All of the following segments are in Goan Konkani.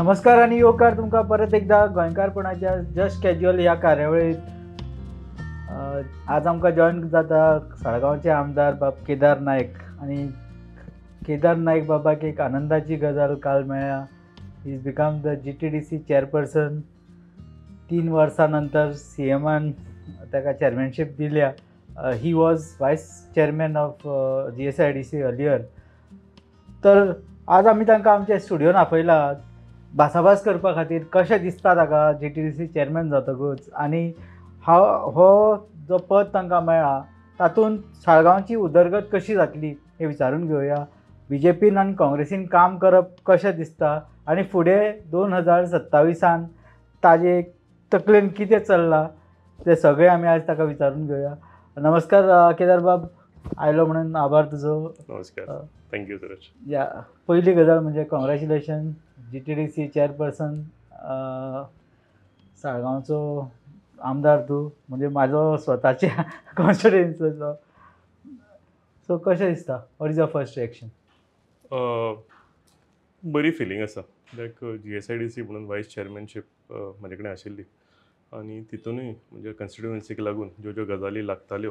नमस्कार आनी येवकार तुमकां परत एकदा गोंयकारपणाच्या जस्ट कॅज्युअल ह्या कार्यावळीत. आज आमकां जॉयन जाता साळगांवचे आमदार बाब केदार नायक. आनी केदार नायक बाबाक एक आनंदाची गजाल काल मेळ्ळ्या. He is become the GTDC chairperson. 3 वर्सां नंतर सीएमान ताका चॅरमॅनशीप दिल्या. He was vice chairman of GSIDC earlier. तर आज आमी तांकां आमच्या स्टुडियोन आपयला भासाभास करपा खातीर, कशें दिसता ताका GTDC chairman जातकूच आनी हांव हो जो पद तांकां मेळ्ळा तातूंत साळगांवची उदरगत कशी जातली हें विचारून घेवया. बीजेपीन आनी काँग्रेसीन काम करप कशें दिसता आनी फुडें 2027 ताजे तकलेन कितें चल्लां तें सगळें आमी आज ताका विचारून घेवया. नमस्कार केदार बाब, आयलो म्हणून आभार तुजो. नमस्कार, thank you Suraj. या पयली गजाल म्हणजे कॉंग्रॅच्युलेशन, GTDC chairperson, साळगांवचो आमदार तूं, म्हणजे म्हाजो स्वताच्या कॉन्स्टिट्युएन्सीचो. सो कशें दिसता, what is your first reaction? बरी फिलींग आसा. कित्याक GSIDC म्हणून वायस चेअरमॅनशीप म्हाजे कडेन आशिल्ली आनी तितूनय म्हणजे कॉन्स्टिट्युएन्सीक लागून ज्यो ज्यो गजाली लागताल्यो,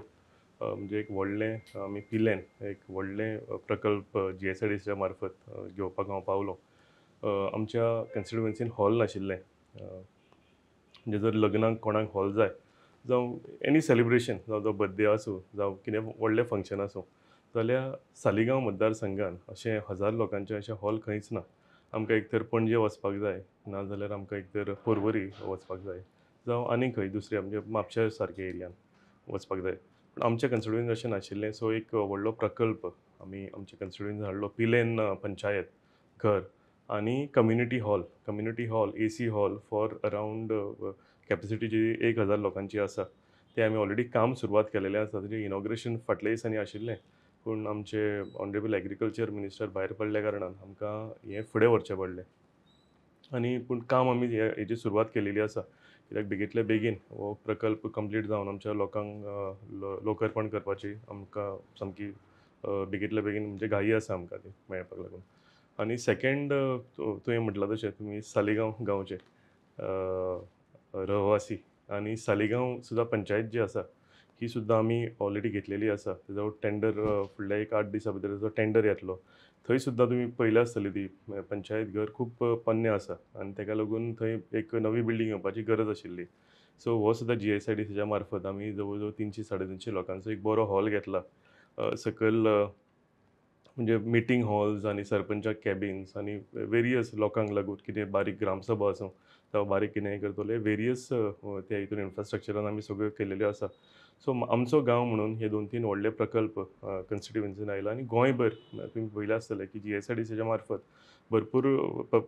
म्हणजे एक व्हडलें आमी पिलेन एक व्हडलें प्रकल्प GSIDCच्या मार्फत घेवपाक हांव पावलो. आमच्या कॉन्स्टिट्युएन्सीन हॉल नाशिल्लें. म्हणजे जर लग्नाक कोणाक हॉल जाय जावं एनी सेलिब्रेशन, जावं तो बर्थडे आसूं जावं कितें व्हडलें फंक्शन आसूं, जाल्यार सालिगांव मतदारसंघान अशें 1000 लोकांचें अशें हॉल खंयच ना. आमकां एक तर पणजे वचपाक जाय, ना जाल्यार आमकां एक तर पोरवरी वचपाक जाय, जावं आनी खंय दुसऱ्या म्हणजे म्हापशा सारक्या एरियान वचपाक जाय. पूण आमच्या कॉन्स्टिट्युएन्सी अशें नाशिल्लें. सो एक व्हडलो प्रकल्प आमी आमच्या कॉन्स्टिट्युएन्सी हाडलो, पिलेन पंचायत घर आनी community hall. Community hall, AC hall for around capacity जी 1000 लोकांची आसा, तें आमी ऑलरेडी काम सुरवात केलेलें आसा. तेजें इनॉग्रेशन फाटल्या दिसांनी आशिल्लें, पूण आमचे ऑनरेबल एग्रीकल्चर मिनिस्टर भायर पडल्या कारणान आमकां हें फुडें व्हरचें पडलें. आनी पूण काम आमी हेजी सुरवात केलेली आसा, कित्याक बेगींतल्या बेगीन हो प्रकल्प कंप्लीट जावन आमच्या लोकांक लोकार्पण करपाची आमकां सामकी बेगींतल्या बेगीन म्हणजे घाई आसा आमकां ती मेळपाक लागून. आनी सेकेंड, तुवें म्हटलां तशें तुमी सालिगांव गांवचे रहवासी आनी सालिगांव सुद्दां पंचायत जी आसा ही सुद्दां आमी ऑलरेडी घेतलेली आसा. तेजो टेंडर फुडल्या एक 8 दिसां भितर तेजो टेंडर येतलो. थंय सुद्दां तुमी पळयल्या आसतली ती पंचायत घर खूब पोन्नें आसा आनी तेका लागून थंय एक नवी बिल्डींग येवपाची गरज आशिल्ली. सो हो सुद्दां GSIDCच्या मार्फत आमी जवळ जवळ 300-350 लोकांचो एक बरो हॉल घेतला. सकयल म्हणजे मिटींग हॉल्स आनी सरपंचा कॅबिन्स आनी वेरियस लोकांक लागून कितें बारीक ग्रामसभा आसूं जावं बारीक कितेंय करतले वेरियस त्या हितून इन्फ्रास्ट्रक्चरान आमी सगळ्यो केलेल्यो आसा. सो आमचो गांव म्हणून हे 2-3 व्हडले प्रकल्प कॉन्स्टिट्युएन्सीन आयला आनी गोंयभर तुमी पळयलें आसतलें की GSIDCच्या मार्फत भरपूर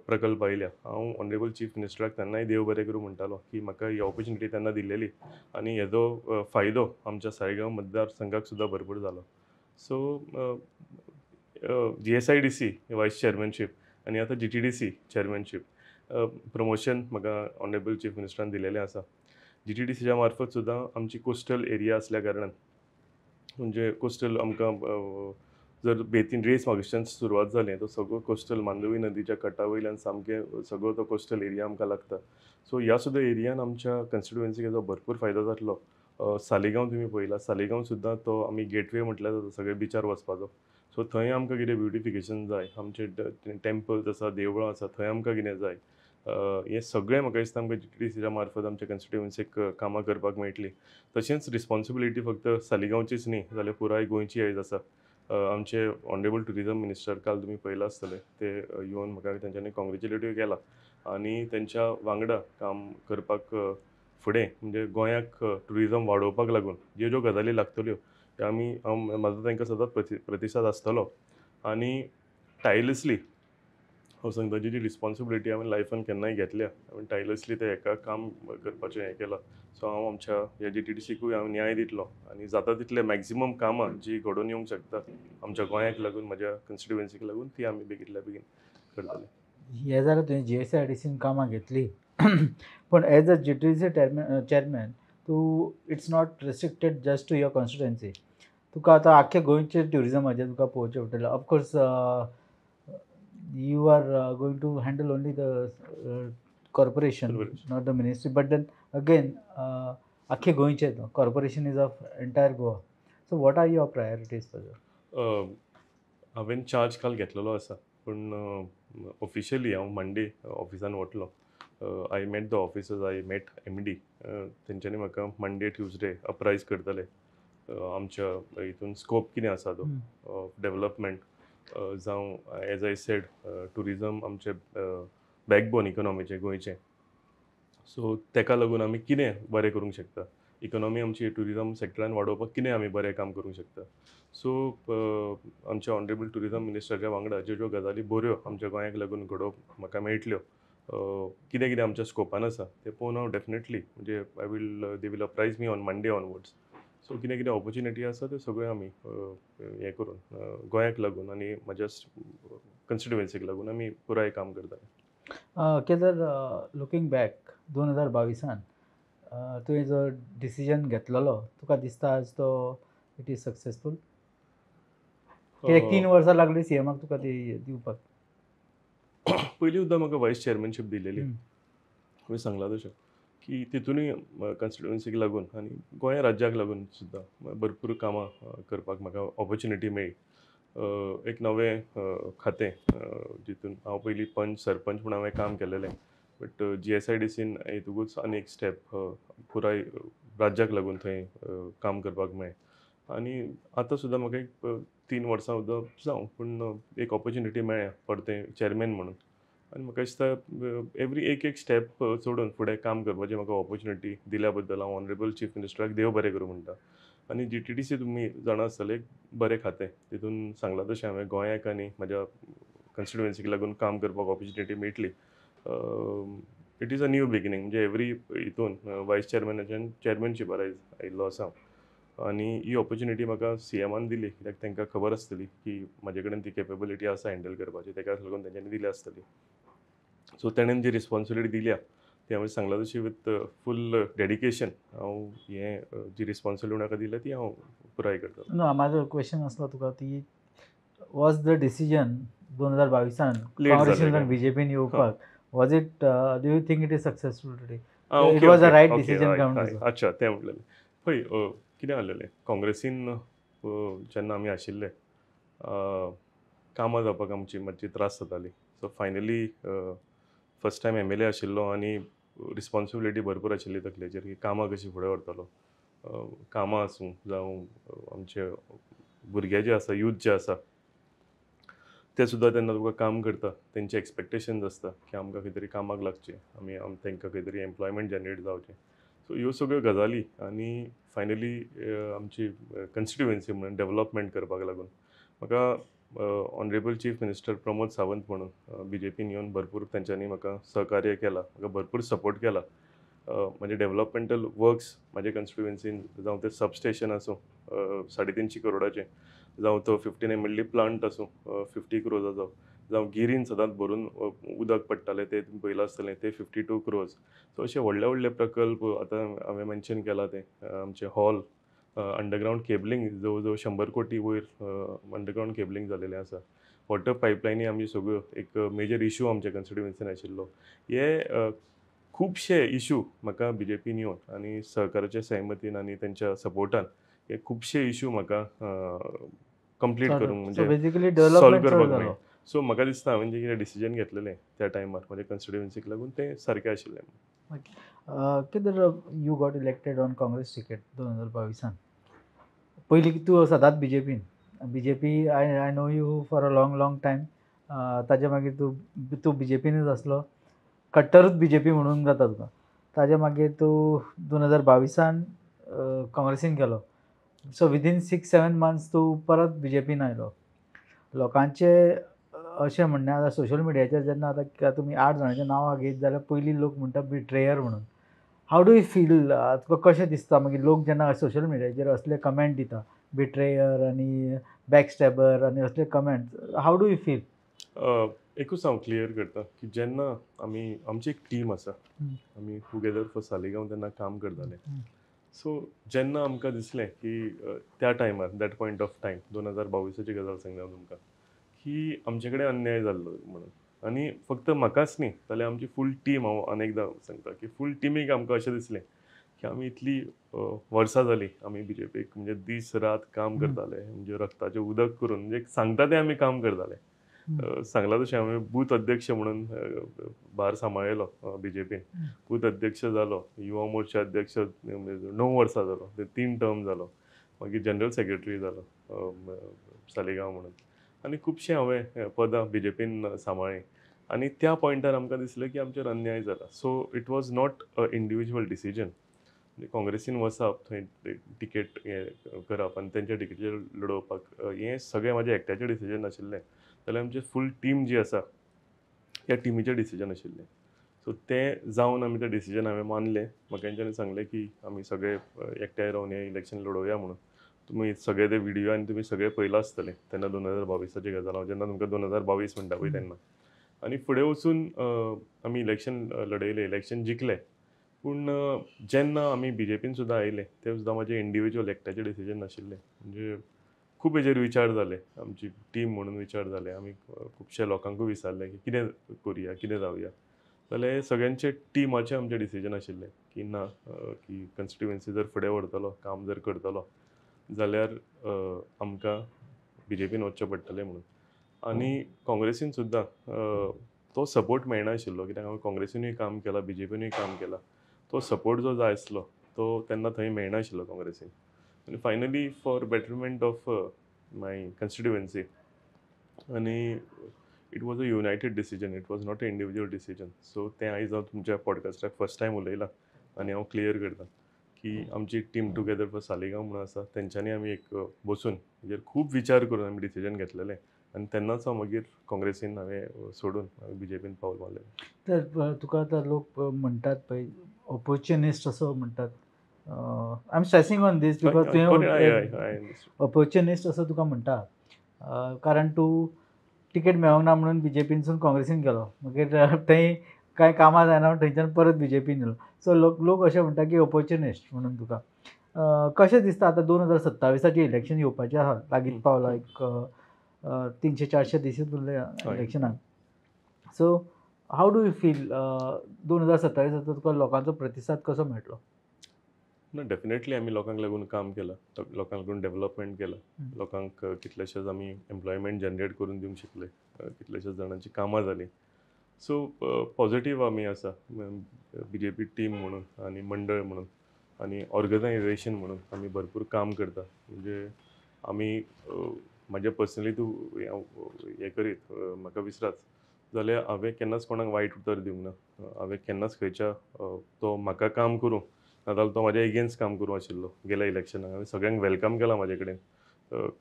प्रकल्प आयल्या. हांव ऑनरेबल चीफ मिनिस्टराक तेन्नाय देव बरें करूं म्हणटालो की म्हाका ही ऑपॉर्च्युनिटी तेन्ना दिल्लेली आनी हेजो फायदो आमच्या साळगांव मतदारसंघाक सुद्दां भरपूर जालो. सो GSIDC vice chairmanship आनी आतां GTDC chairmanship promotion म्हाका ऑनरेबल चीफ मिनिस्टरान दिलेलें आसा. GTDCच्या मार्फत सुद्दां आमची कोस्टल एरिया आसल्या कारणान म्हणजे कोस्टल आमकां जर बेतीन रेस मागीरच्यान सुरवात जाली तो सगळो कोस्टल मांडवी नदीच्या कटा वयल्यान सामकें सगळो तो कोस्टल एरिया आमकां लागता. सो ह्या सुद्दां एरियान आमच्या कॉन्स्टिट्युएन्सीक हेजो भरपूर फायदो जातलो. सालिगांव तुमी पळयला, सालिगांव सुद्दां तो आमी गेटवे म्हटल्यार जाता सगळे बिचार वचपाचो. सो थंय आमकां कितें ब्युटिफिकेशन जाय, आमचे टेम्पल्स आसा, देवळां आसा, थंय आमकां कितें जाय, हें सगळें म्हाका दिसता आमकां GTDCच्या मार्फत आमच्या कॉन्स्टिट्युएन्सीक कामां करपाक मेळटली. तशेंच रिस्पॉन्सिबिलिटी फक्त सालिगांवचीच न्ही जाल्यार पुराय गोंयची आयज आसा. आमचे ऑनरेबल ट्युरिजम मिनिस्टर काल तुमी पळयलां आसतलें, ते येवन म्हाका तेंच्यांनी कॉंग्रेच्युलेटूय केला आनी तेंच्या वांगडा काम करपाक फुडें म्हणजे गोंयाक ट्युरिजम वाडोवपाक लागून ज्यो ज्यो गजाली लागतल्यो त्यो आमी, हांव म्हाजो तांकां सदांच प्रतिसाद आसतलो. आनी टायरलेसली हांव सांगता, जी जी रिस्पॉन्सिबिलिटी हांवें लायफान केन्नाय घेतल्या, हांवें टायरलेसली तें हेका काम करपाचें हें केलां. सो हांव आमच्या ह्या GTDCकूय हांव न्याय दितलो आनी जाता तितले मॅक्झिमम कामां जी घडोवन येवंक शकता आमच्या गोंयाक लागून, म्हज्या कॉन्स्टिट्युएन्सीक लागून, ती आमी बेगींतल्या बेगीन करतले. हें जाल्यार तुवें GSIDCन कामां घेतली, पूण एज अ GTDC chairman तूं it's not restricted just to your constituency. तुका आतां आख्ख्या गोंयचें ट्युरिजमाचेर तुका पळोवचें पडटलें. Of course You are going to handle only the corporation, not the ministry. But then again आख्खे गोंयचें corporation is of entire Goa. So what are your priorities for that? हांवें चार्ज काल घेतलेलो आसा, पूण ऑफिशियली हांव मंडे ऑफिसान वतलो. I met the officers, I met MD. तेंच्यांनी म्हाका मंडे ट्युजडे अप्रायज करतले आमच्या हितून स्कोप कितें आसा तो डेवलपमेंट जावं. एज I said, tourism आमचें बॅकबोन इकॉनॉमीचें गोंयचें. सो तेका लागून आमी कितें बरें करूंक शकता, इकॉनॉमी आमची ट्युरिजम सेक्टरान वाडोवपाक कितें आमी बरें काम करूंक शकता. सो आमच्या ऑनरेबल ट्युरिजम मिनिस्टराच्या वांगडा ज्यो ज्यो गजाली बऱ्यो आमच्या गोंयाक लागून घडोवप म्हाका मेळटल्यो, कितें कितें आमच्या स्कोपान आसा तें पळोवन हांव डेफिनेटली म्हणजे I will they will apprise me on Monday onwards. So कितें कितें ऑपॉर्च्युनिटी आसा त्यो सगळ्यो आमी हें करून गोंयाक लागून आनी म्हज्या कन्स्टिट्युएन्सीक लागून आमी पुराय काम करतले. केदार, लुकींग बॅक, 2022 तुवें जो डिसिजन घेतलेलो, तुका दिसता आज तो it is successful? कित्याक 3 वर्सां लागली सीएमाक तुका ती दिवपाक. पयलीं सुद्दां म्हाका वायस चेअरमॅनशीप दिलेली. हांवें सांगलां तशें की तितूनय कन्स्टिट्युएन्सीक लागून आनी गोंय राज्याक लागून सुद्दां भरपूर कामां करपाक म्हाका ऑपॉर्च्युनिटी मेळ्ळी. एक नवें खातें जितून हांव पयलीं पंच सरपंच म्हूण हांवें काम केलेलें, बट GSIDCन येतकूच आनी एक स्टेप पुराय राज्याक लागून थंय काम करपाक मेळ्ळें. आनी आतां सुद्दां म्हाका एक 3 वर्सां सुद्दां जावं, पूण एक ऑपॉर्च्युनिटी मेळ्ळ्या परतें चॅरमॅन म्हणून. आनी म्हाका दिसता एवरी एक एक स्टेप सोडून फुडें काम करपाची म्हाका ऑपॉर्च्युनिटी दिल्या बद्दल हांव ऑनरेबल चीफ मिनिस्टराक देव बरें करूं म्हणटा. आनी GTDC तुमी जाणा आसतले एक बरें खातें, तितून सांगलां तशें हांवें गोंयाक आनी म्हज्या कन्स्टिट्युएन्सीक लागून काम करपाक ऑपॉर्च्युनिटी मेळटली. It is a new beginning. म्हणजे एवरी हितून वायस चेअरमॅनाच्यान चेअरमॅनशिपार आयिल्लो आसा हांव, आनी ही ऑपॉर्च्युनिटी म्हाका सीएमान दिली कित्याक तांकां खबर आसतली की म्हाजे कडेन ती केपेबिलिटी आसा हँडल करपाची, ताकाच लागून तेंच्यांनी दिल्या आसतली. सो तेणेन जी रिस्पॉन्सिबिलिटी दिल्या ती हांवें सांगलां तशी विथ फूल डेडिकेशन हांव हें जी रिस्पॉन्सिबिलिटी म्हाका दिल्या ती हांव पुराय करतलो. ना, म्हाजो क्वेश्चन आसलो तुका ती वॉज the decision 2022 काँग्रेसीन बीजेपीन येवपाक, was it, do you think it is successful today? It was a right decision? अच्छा, तें म्हटलेलें पळय कितें जालेलें, काँग्रेसीन जेन्ना आमी आशिल्ले कामां जावपाक आमची मातशी त्रास जाताली. So finally first time MLA आशिल्लो आनी रिस्पॉन्सिबिलिटी भरपूर आशिल्ली तकलेचेर की कामां कशीं फुडें व्हरतलो, कामां आसूं जावं आमचे भुरगे जे आसा, यूथ जे आसा ते सुद्दां तेन्ना तुका काम करता, तेंचे एक्सपेक्टेशन्स आसता की आमकां खंय तरी कामाक लागचें, आमी तांकां खंय तरी एम्प्लॉयमेंट जनरेट जावचें. सो ह्यो सगळ्यो गजाली आनी फायनली आमची कन्स्टिट्युएन्सी म्हणून डेवलपमेंट करपाक लागून म्हाका honourable chief minister Pramod Sawant म्हणून बीजेपीन येवन भरपूर तेंच्यांनी म्हाका सहकार्य केलां, म्हाका भरपूर सपोर्ट केला. म्हजे डेवलपमेंटल वर्क्स म्हाजे कन्स्टिट्युएन्सीन, जावं तें सबस्टेशन आसूं 350 करोडाचें, जावं तो 15 MLD plant आसूं 50 क्रोजाचो, जावं गिरीन सदांच भरून उदक पडटालें तें तुमी पळयलां आसतलें, तें 52 क्रोज. सो अशे व्हडले व्हडले प्रकल्प आतां हांवें मेन्शन केला तें आमचें हॉल अंडरग्रावंड केबलिंग जवळ जवळ 100 कोटी वयर अंडरग्रावंड केबलिंग जालेलें आसा. वॉटर पायपलायनी आमच्यो सगळ्यो एक मेजर इशू आमच्या कन्स्टिट्युएन्सीन आशिल्लो. हे खुबशे इशू म्हाका बीजेपीन येवन आनी सहकाराच्या सहमतीन आनी तेंच्या सपोर्टान हे खुबशे इशू म्हाका कंप्लीट करूंक म्हणजे सॉल्व करपाक मेळ्ळें. सो म्हाका दिसता हांवें जें कितें डिसिजन घेतलेलें त्या टायमार म्हज्या कन्स्टिट्युएन्सीक लागून तें सारकें आशिल्लें. Kedar, you got elected on Congress ticket 2022. पयलीं तूं सदांच बीजेपीन, BJP I know you for a long long time. ताजे मागीर तूं बीजेपीनूच आसलो, कट्टरूच बीजेपी म्हणून जाता तुका. ताजे मागीर तूं 2022 काँग्रेसीन गेलो. सो विदीन 6-7 मंथ्स तूं परत बीजेपीन आयलो. लोकांचे अशें म्हणणें आतां सोशल मिडियाचेर जेन्ना आतां तुमी 8 जाणांचें नांवां घेत जाल्यार पयलीं लोक म्हणटा बिट्रेयर म्हणून. हाव do you feel, तुका कशें दिसता मागीर लोक जेन्ना सोशल मिडियाचेर असले कमेंट दिता, बिट्रेयर आनी बॅकस्टॅबर आनी असले comment, how do you feel? एकूच हांव क्लियर करता की जेन्ना आमी आमची एक टीम आसा, आमी टुगेदर फॉर सालिगांव तेन्ना काम करताले. सो जेन्ना आमकां दिसलें की त्या टायमार, that point of time 2022 गजाल सांगता हांव तुमकां, की की आमचे कडेन अन्याय जाल्लो म्हणून. आनी फक्त म्हाकाच न्ही जाल्यार आमची फूल टीम, हांव अनेकदां सांगता की फूल टिमीक आमकां अशें दिसलें की आमी इतली वर्सां जालीं आमी बीजेपीक म्हणजे दीस रात काम करताले, म्हणजे रक्ताचें उदक करून, म्हणजे सांगता तें आमी काम करताले. सांगलां तशें हांवें बूथ अध्यक्ष म्हणून भार सांबाळिल्लो बीजेपीन, बूथ अध्यक्ष जालो, युवा मोर्चा अध्यक्ष 9 वर्सां जालो, ते 3 टर्म जालो, मागीर जनरल सेक्रेटरी जालो सालिगांव म्हणून, आनी खुबशें हांवें पदां बीजेपीन सांबाळ्ळीं. आनी त्या पॉयंटार आमकां दिसलें की आमचेर अन्याय जाला. So it was not a individual decision. म्हणजे काँग्रेसीन वचप, थंय तिकेट हें करप आनी तेंच्या टिकेटीचेर लडोवपाक, हें सगळें म्हाजें एकट्याचें डिसिजन नाशिल्लें, जाल्यार आमची फूल टीम जी आसा त्या टिमीचें डिसिजन आशिल्लें. सो तें जावन आमी तें डिसिजन हांवें मानलें. म्हाका तेंच्यांनी सांगलें की आमी सगळे एकठांय रावन हें इलेक्शन लडोवया म्हणून. तुमी सगळे ते व्हिडियो आनी तुमी सगळे पळयलां आसतलें तेन्ना 2022 गजाल, हांव जेन्ना तुमकां 2022 म्हणटा पळय तेन्ना. आनी फुडें वचून आमी इलेक्शन लडयलें, इलेक्शन जिखलें. पूण जेन्ना आमी बीजेपीन सुद्दां आयले तें सुद्दां म्हाजें इंडिविज्युअल एकट्याचें डिसिजन नाशिल्लें. म्हणजे खूब हेजेर विचार जाले, आमची टीम म्हणून विचार जाले, आमी खुबशे लोकांकूय विचारलें की कितें करुया, कितें जावया. जाल्यार सगळ्यांचे टिमाचें आमचें डिसिजन आशिल्लें की ना, की कॉन्स्टिट्युएन्सी जर फुडें व्हरतलो, काम जर करतलो जाल्यार आमकां बीजेपीन वचचें पडटलें म्हणून. आनी काँग्रेसीन सुद्दां तो सपोर्ट मेळनाशिल्लो, कित्याक हांवें काँग्रेसीनूय काम केलां, बीजेपीनूय काम केलां, तो सपोर्ट जो जाय आसलो तो तेन्ना थंय मेळनाशिल्लो काँग्रेसीन. आनी finally for betterment of my constituency, आनी it was a united decision, it was not a individual decision. So तें आयज हांव तुमच्या पॉडकास्टाक फर्स्ट टायम उलयलां आनी हांव क्लियर करता की आमची टीम टुगेदर फॉर सालिगांव म्हणून आसा, तेंच्यांनी आमी एक बसून हेजेर खूब विचार करून आमी डिसिजन घेतलेलें. आनी तेन्नाच हांव मागीर काँग्रेसीन हांवें सोडून हांवें बीजेपीन पावल मारलें. तर तुका आतां लोक म्हणटात पळय ऑपोर्च्युनिस्ट असो म्हणटात, I am stressing on this because तुवें ऑपोर्च्युनिस्ट असो तुका म्हणटा कारण तूं तिकेट मेळोंक ना म्हणून बीजेपीनसून काँग्रेसीन गेलो, मागीर थंय कांय कामां जायना म्हणून थंयच्यान परत बीजेपीन गेलो. सो लोक अशें म्हणटा की ऑपोर्च्युनिस्ट म्हणून तुका. कशें दिसता आतां 2027 इलेक्शन येवपाचें आसा, लागींच पावलां, एक 300-400 दीस उरले इलेक्शनाक. So how do you feel 2027 तुका लोकांचो प्रतिसाद कसो मेळटलो? ना, डेफिनेटली आमी लोकांक लागून काम केलां, लोकांक लागून डेवलपमेंट केलां, लोकांक कितलेशेच आमी एम्प्लॉयमेंट जनरेट करून दिवंक शकले, कितलेशेच जाणांची कामां जालीं. सो पॉझिटीव आमी आसा बीजेपी टीम म्हणून आनी मंडळ म्हणून आनी ऑर्गनायजेशन म्हणून आमी भरपूर काम करता. म्हणजे आमी म्हाजें पर्सनली तूं हें करीत म्हाका विसरात जाल्यार हांवें केन्नाच कोणाक वायट उतर दिवंक ना, हांवें केन्नाच खंयच्या तो म्हाका काम करूं नाजाल्यार तो म्हाज्या एगेन्स्ट काम करूं आशिल्लो. गेल्या इलेक्शनाक हांवें सगळ्यांक welcome केलां म्हाजे कडेन,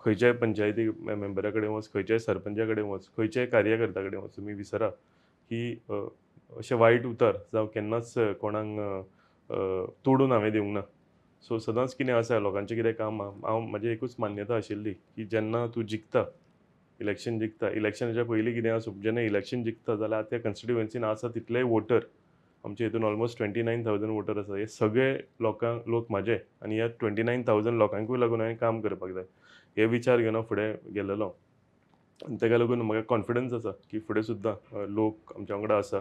खंयच्याय पंचायती मेंबरा कडेन वच, खंयच्याय सरपंचा कडेन वच, खंयच्याय कार्यकर्त्या कडेन वच, तुमी विसरा की अशें वायट उतर जावं केन्नाच कोणाक तोडून हांवें दिवंक ना. सो सदांच कितें आसा लोकांचें कितें काम आहा, हांव म्हाजी एकूच मान्यता आशिल्ली की जेन्ना तूं जिखता, इलेक्शन जिखता, इलेक्शनाच्या पयलीं कितें आसूं, जेन्ना इलेक्शन जिखता जाल्यार त्या कॉन्स्टिट्युएन्सीन आसा तितलेय वोटर, आमचे हितून ऑलमोस्ट 29,000 वोटर आसा, हे सगळे लोकांक लोक म्हाजे आनी ह्या 29,000 लोकांकूय लागून हांवें काम करपाक जाय हे विचार घेवन हांव फुडें गेलेलो. आनी तेका लागून म्हाका कॉन्फिडन्स आसा की फुडें सुद्दां लोक आमच्या वांगडा आसा,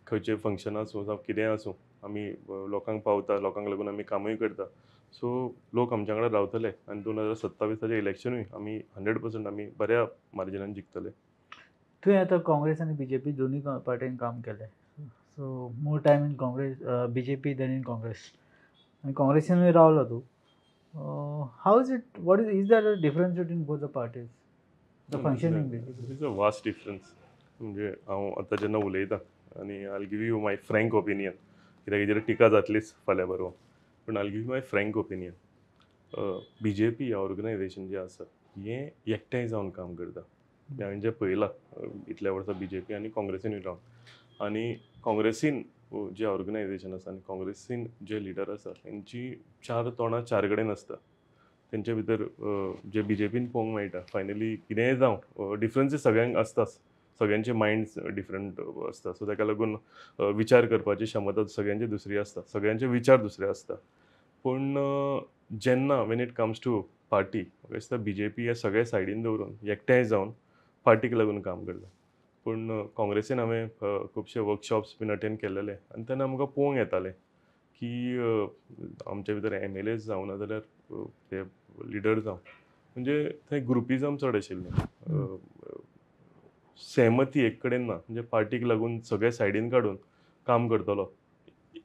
खंयचें फंक्शन आसूं जावं कितेंय आसूं आमी लोकांक पावता, लोकांक लागून आमी कामूय करता. सो लोक आमच्या वांगडा रावतले आनी 2027 इलेक्शनूय आमी 100% आमी बऱ्या मार्जिनान जिखतले. तुवें आतां काँग्रेस आनी बीजेपी दोनूय पार्टीन काम केलें, so more time in Congress, BJP than in Congress, आनी काँग्रेसीनूय रावलो तूं. How is it, what is there a difference between both the parties, the functioning? Is a vast difference. म्हणजे हांव आतां जेन्ना उलयतां आनी I give you my frank opinion, कित्याक हेजेर टिका जातलीच फाल्यां बरोबर, पूण I give my frank opinion. BJP ह्या ऑर्गनायजेशन जें आसा हें एकठांय जावन काम करता. हांवें जें पळयलां इतल्या वर्सां बीजेपी आनी काँग्रेसीनूय रावन, आनी काँग्रेसीन जें ऑर्गनायजेशन आसा आनी काँग्रेसीन जे लिडर आसा तेंची चार तोंडां चार कडेन आसता. तेंचे भितर जे बीजेपीन पळोवंक मेळटा फायनली कितेंय जावं डिफरन्सीस सगळ्यांक आसताच, सगळ्यांचे मायंड्स डिफरंट आसता. सो ताका लागून विचार करपाची क्षमता सगळ्यांची दुसरी आसता, सगळ्यांचे विचार दुसरे आसता. पूण जेन्ना when it comes to party, म्हाका दिसता बीजेपी हे सगळे सायडीन दवरून एकठांय जावन पार्टीक लागून काम करता. पूण काँग्रेसीन हांवें खुबशे वर्कशॉप्स बीन अटेंड केल्लेले आनी तेन्ना आमकां पळोवंक येतालें की आमच्या भितर एम एल एज जावं ना जाल्यार ते लिडर जावं, म्हणजे थंय ग्रुपिजम चड आशिल्लें, सहमती एक कडेन ना. म्हणजे पार्टीक लागून सगळे सायडीन काडून काम करतलो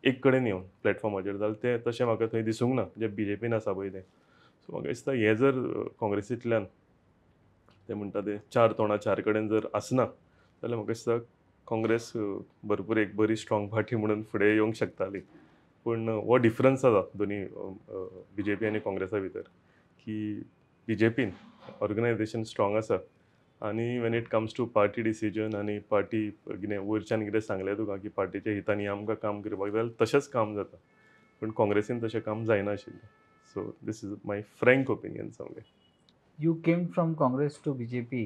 एक कडेन येवन प्लॅटफॉर्माचेर जाल्यार तें तशें म्हाका थंय दिसूंक ना, म्हणजे बीजेपीन आसा पळय तें. सो म्हाका दिसता हें जर काँग्रेसींतल्यान ते म्हणटा ते चार तोंडां चार कडेन जर आसना जाल्यार म्हाका दिसता काँग्रेस भरपूर एक बरी स्ट्रॉंग पार्टी म्हणून फुडें येवंक शकताली. पूण हो डिफरन्स आसा दोनी बीजेपी आनी काँग्रेसा भितर, की बीजेपीन ऑर्गनायजेशन स्ट्रॉंग आसा आनी when it comes to party decision आनी पार्टी कितें वयरच्यान कितें सांगलें तुका की पार्टीच्या हितान हें आमकां काम करपाक जाय जाल्यार तशेंच काम जाता. पूण काँग्रेसीन तशें काम जायना आशिल्लें. So this is my frank opinion सांगलें. You came from Congress to BJP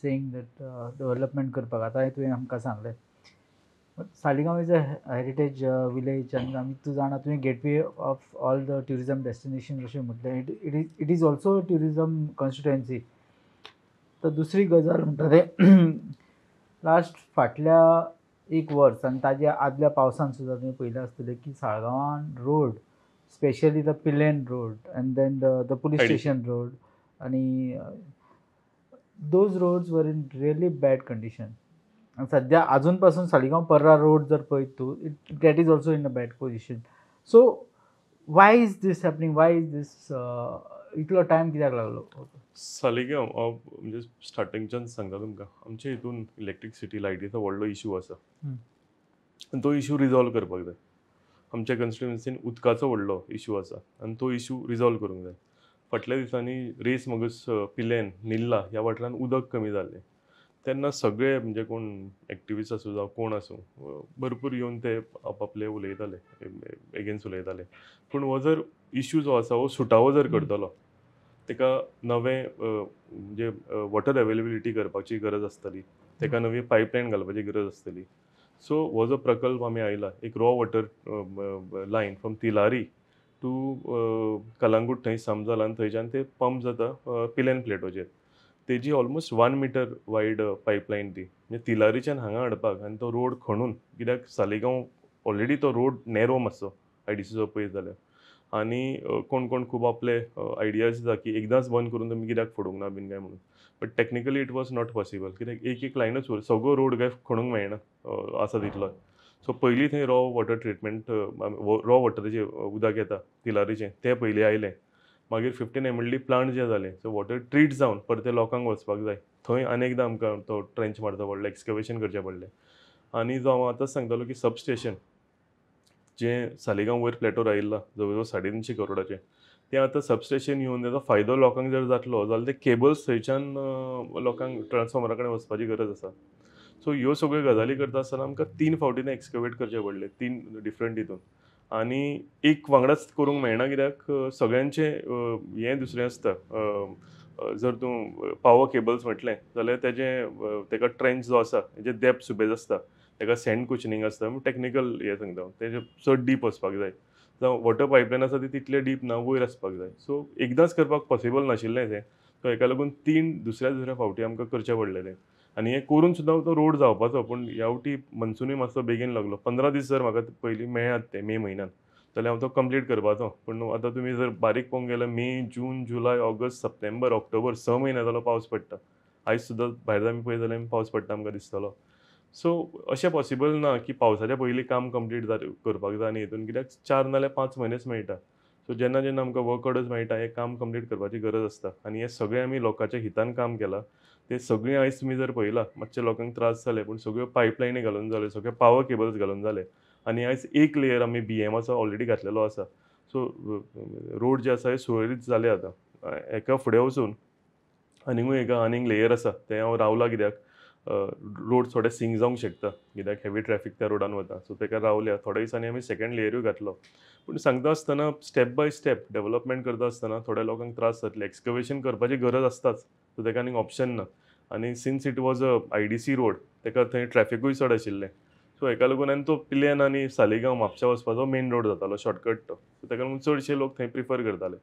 saying that development करपाक. आतां तुवें आमकां सांगलें Saligao is a heritage village आनी आमी तूं जाणा तुवें gateway of all the tourism destination अशें म्हटलें. It is also tourism constituency. तर दुसरी गजाल म्हणटा तें लास्ट फाटल्या एक वर्स आनी ताज्या आदल्या पावसान सुद्दां तुवें पळयलें आसतलें की साळगांवान road, specially the Pilerne road and then the police station road आनी those roads were in really bad condition. आनी सद्या आजून पासून सालिगांव पर्रा रोड जर पळयत तूं, it that is also in a bad position. So why is this happening? Why is this इतलो टायम कित्याक लागलो? सालिगांव हांव म्हणजे स्टार्टिंगच्यान सांगता तुमकां, आमच्या हितून इलेक्ट्रिसिटी लायटीचो व्हडलो इशू आसा आनी तो इशू रिजॉल्व करपाक जाय. आमच्या कॉन्स्टिट्युएन्सीन उदकाचो व्हडलो इशू आसा आनी तो इशू रिजॉल्व करूंक जाय. फाटल्या दिसांनी रेस मगस पिलेन निल्ला ह्या वाठारांत उदक कमी जाल्लें तेन्ना सगळे म्हणजे कोण एक्टिविस्ट आसूं जावं कोण आसूं भरपूर येवन ते आपआपले उलयताले, एगेन्स्ट उलयताले. पूण हो जर इशू जो आसा हो सुटावो जर करतलो ताका नवें म्हणजे वॉटर अवेलेबिलिटी करपाची गरज आसतली, ताका नवी पायपलायन घालपाची गरज आसतली. सो हो जो प्रकल्प आमी आयला एक raw water line from Tillari to Calangute थंय सम जाला आनी थंयच्यान ते पंप जाता पिलेन प्लेटोचेर. तेजी ऑलमोस्ट 1 मिटर वायड पायपलायन ती म्हणजे तिलारीच्यान हांगा हाडपाक आनी तो रोड खणून, कित्याक सालिगांव ऑलरेडी तो रोड नॅरो मातसो आयडीसीचो पळयत जाल्यार, आनी कोण कोण खूब आपले आयडियाज दिता की एकदांच बंद करून तुमी कित्याक फोडूंक ना बीन काय म्हणून. But technically it was not possible, कित्याक एक एक लायनूच उर, सगळो रोड काय खणूंक मेळना आसा तितलो. सो पयलीं थंय रॉ वॉटर ट्रिटमेंट, रॉ वॉटराचें उदक येता तिलारीचें तें पयलीं आयलें. मागीर 15 MLD plant जे जाले, सो वॉटर ट्रीट जावन परते लोकांक वचपाक जाय, थंय आनी एकदां आमकां तो ट्रेंच मारचो पडलो, एक्सकवेशन करचें पडलें. आनी जो हांव आतांच सांगतालो की सबस्टेशन जें सालिगांव वयर प्लेटोर आयिल्लां जवळ जवळ 350 करोडाचें, तें आतां सबस्टेशन येवन तेजो फायदो लोकांक जर जातलो जाल्यार ते केबल्स थंयच्यान लोकांक ट्रान्सफॉर्मरा कडेन वचपाची गरज आसा. सो ह्यो सगळ्यो गजाली करता आसतना आमकां 3 फावटी तें एक्सकवेट करचें पडलें, 3 डिफरंट हितून, आनी एक वांगडाच करूंक मेळना कित्याक सगळ्यांचें हें दुसरें आसता. जर तूं पावर केबल्स म्हटलें जाल्यार तेजें तेका ट्रेंच जो आसा तेजें डेप्थ सुबेज आसता, तेका सँड कुशनिंग आसता, टॅक्निकल हें सांगता, तेजें चड डीप वचपाक जाय. जावं वॉटर पायपलायन आसा ती तितलें डीप ना, वयर आसपाक जाय. सो एकदांच करपाक पॉसिबल नाशिल्लें तें, सो हेका लागून 3 दुसऱ्या दुसऱ्या फावटी आमकां करचें पडलें तें. आनी हें करून सुद्दां तो रोड जावपाचो, पूण ह्या फावटी मनसुनूय मातसो बेगीन लागलो. 15 दीस जर म्हाका पयलीं मेळ्ळ्यात ते मे म्हयन्यान जाल्यार हांव तो कंप्लीट करपाचो. पूण आतां तुमी जर बारीक पळोवंक गेल्यार मे, जून, जुलय, ऑगस्ट, सप्टेंबर, ऑक्टोबर 6 म्हयने जालो पावस पडटा. आयज सुद्दां भायर आमी पळयत जाल्यार पावस पडटा आमकां दिसतलो. सो अशें पॉसिबल ना की पावसाच्या पयलीं काम कंप्लीट करपाक जाय आनी हितून कित्याक 4 नाल्यार 5 म्हयनेच मेळटा. सो जेन्ना जेन्ना आमकां वर्क ऑर्डर्स मेळटा हें काम कंप्लीट करपाची गरज आसता. आनी हें सगळें आमी लोकांच्या हितान काम केलां. ते सगळें आयज तुमी जर पळयलां मातशे लोकांक त्रास जाले, पूण सगळ्यो पायपलायनी घालून जाल्यो, सगळे पावर केबल्स घालून जाले, आनी आयज एक लेयर आमी बीएमाचो ऑलरेडी घातलेलो आसा. सो रोड जे आसा हे सुरळीत जाले आतां. एका फुडें वचून आनीकूय एका आनीक लेयर आसा तें हांव रावलां कित्याक रोड थोडे सिंक जावंक शकता कित्याक हेवी ट्रॅफिक त्या रोडान वता. सो तेका रावल्या थोड्या दिसांनी आमी सेकंड लेयरूय घातलो. पूण सांगता आसतना स्टेप बाय स्टेप डेवलपमेंट करता आसतना थोड्या लोकांक त्रास जातले, एक्सकवेशन करपाची गरज आसताच, सो तेका आनीक ऑप्शन ना. आनी since it was a IDC road तेका थंय ट्रॅफिकूय चड आशिल्लें, सो हेका लागून आनी तो पिलेन आनी सालिगांव म्हापशा वचपाचो मेन रोड जातालो, शॉर्टकट तो, सो तेका लागून चडशे लोक थंय प्रिफर करताले.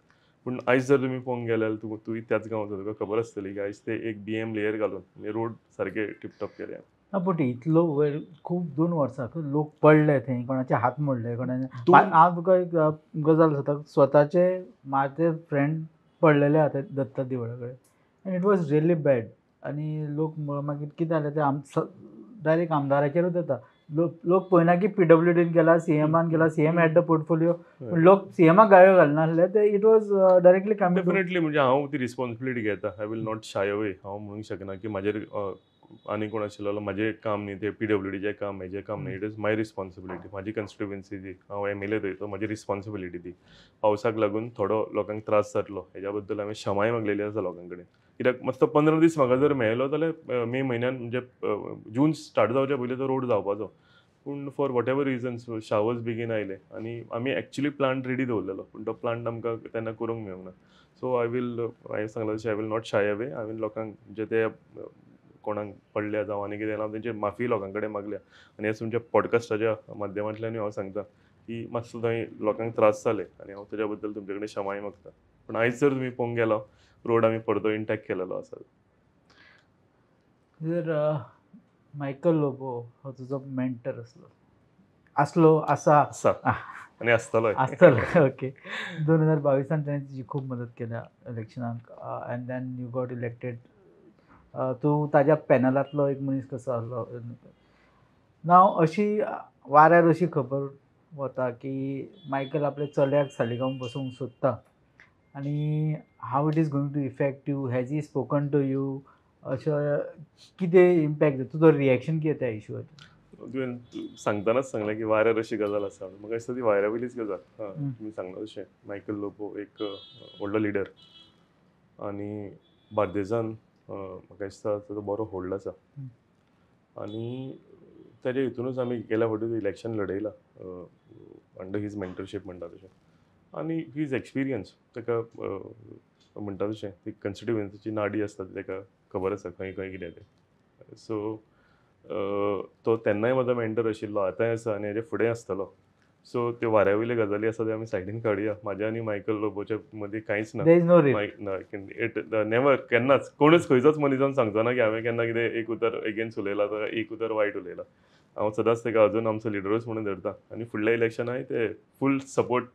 पूण आयज जर तुमी पळोवंक गेल्यार तूं त्याच गांवांत तुका खबर आसतली की आयज ते एक बीएम लेयर घालून म्हणजे रोड सारके टिपटॉप केले. ना पूण इतलो वेळ खूब 2 वर्सां लोक पडले थंय, कोणाचे हात मोडले, कोणाचे. हांव तुका एक गजाल सांगता, स्वताचे म्हाजे फ्रेंड पडलेले आहा दत्ता देवळा कडेन and it was really bad. आनी लोक मागीर कितें जालें ते डायरेक्ट आमदाराचेरूच येता. लोक पळयना की पीडब्ल्यूडीन गेला, सीएमान गेला, सीएम हॅड the portfolio, पूण लोक सीएमाक गाळ्यो घालनासले. ते it was directly coming. Definitely म्हणजे हांव ती रिस्पॉन्सिबिलिटी घेता, I will not shy away. हांव म्हणूंक शकना की म्हाजेर आनी कोण आशिल्लो जाल्यार म्हाजें काम न्ही, तें पीडब्ल्यूडीचें काम, हेजें काम न्ही. It is my responsibility, म्हाजी कन्स्टिट्युएन्सी ती, हांव एमएलए थंय, तो म्हाजी रिस्पॉन्सिबिलिटी ती. पावसाक लागून थोडो लोकांक त्रास जातलो हेज्या बद्दल हांवें क्षमाय मागलेली आसा लोकां कडेन. कित्याक मातसो 15 दीस म्हाका जर मेळ्ळो जाल्यार मे म्हयन्यान म्हणजे जून स्टार्ट जावच्या पयलीं तो रोड जावपाचो. पूण for whatever reasons showers बेगीन आयले आनी आमी एक्चुली प्लांट रेडी दवरलेलो, पूण तो प्लांट आमकां तेन्ना करूंक मेळूंक ना. सो I will, हांवें सांगलां तशें I will not shy away. हांवें लोकांक म्हणजे ते कोणाक पडल्या जावं आनी कितें हांव तेंची माफी लोकां कडेन मागल्या. आनी हे तुमच्या पॉडकास्टाच्या माध्यमांतल्यानूय हांव सांगता की मातसो थंय लोकांक त्रास जाले आनी हांव तेज्या बद्दल तुमचे कडेन क्षमाय मागता. पूण आयज जर तुमी पळोवंक गेलो रोड आमी परतो इंटॅक्ट केलेलो आसा. जर मायकल लोबो हो तुजो मेंटर आसलो आसा आसा आनी आसतलो आसतलो. ओके, 2022 ताणें तुजी खूब मदत केल्या इलेक्शनाक and then you got elected. तूं ताज्या पॅनलांतलो एक मनीस कसो आसलो. नाव अशी वाऱ्यार अशी खबर वता की मायकल आपल्या चल्याक सालिगांव बसोवंक सोदता आनी how it is going to effect you, has he spoken to you, अशें कितें इम्पॅक्ट, तुजो रिएक्शन कितें त्या इशूवाचेर? तुवें सांगतानाच सांगलें की वाऱ्यार अशी गजाल आसा, म्हाका दिसता ती वाऱ्या वयलीच गजाल. तुमी सांगला तशें मायकल लोबो एक व्हडलो लिडर आनी बार्देजान म्हाका दिसता ताजो बरो होल्ड आसा आनी ताजे हितूनच आमी गेल्या फावटी इलेक्शन लडयलां अंडर his mentorship म्हणटा तशें. आनी his experience ताका म्हणटा तशें ती कन्स्टिट्युएन्सीची नाडी आसता ती ताका खबर आसा खंय खंय कितें तें. सो तो तेन्नाय म्हजो मेंटर आशिल्लो, आतांय आसा आनी हेजे फुडें आसतलो. सो त्यो वाऱ्या वयल्यो गजाली आसा त्यो आमी सायडीन काडुया. म्हाज्या आनी मायकल लोबोच्या मदीं कांयच ना, it never, केन्नाच कोणूच खंयचोच मनीसान सांगचो ना की हांवें केन्ना कितें एक उतर एगेन्स्ट उलयलां जाल्यार एक उतर वायट उलयलां. हांव सदांच ताका अजून आमचो लिडरूच म्हणून धरता आनी फुडल्या इलेक्शनाय ते फूल सपोर्ट,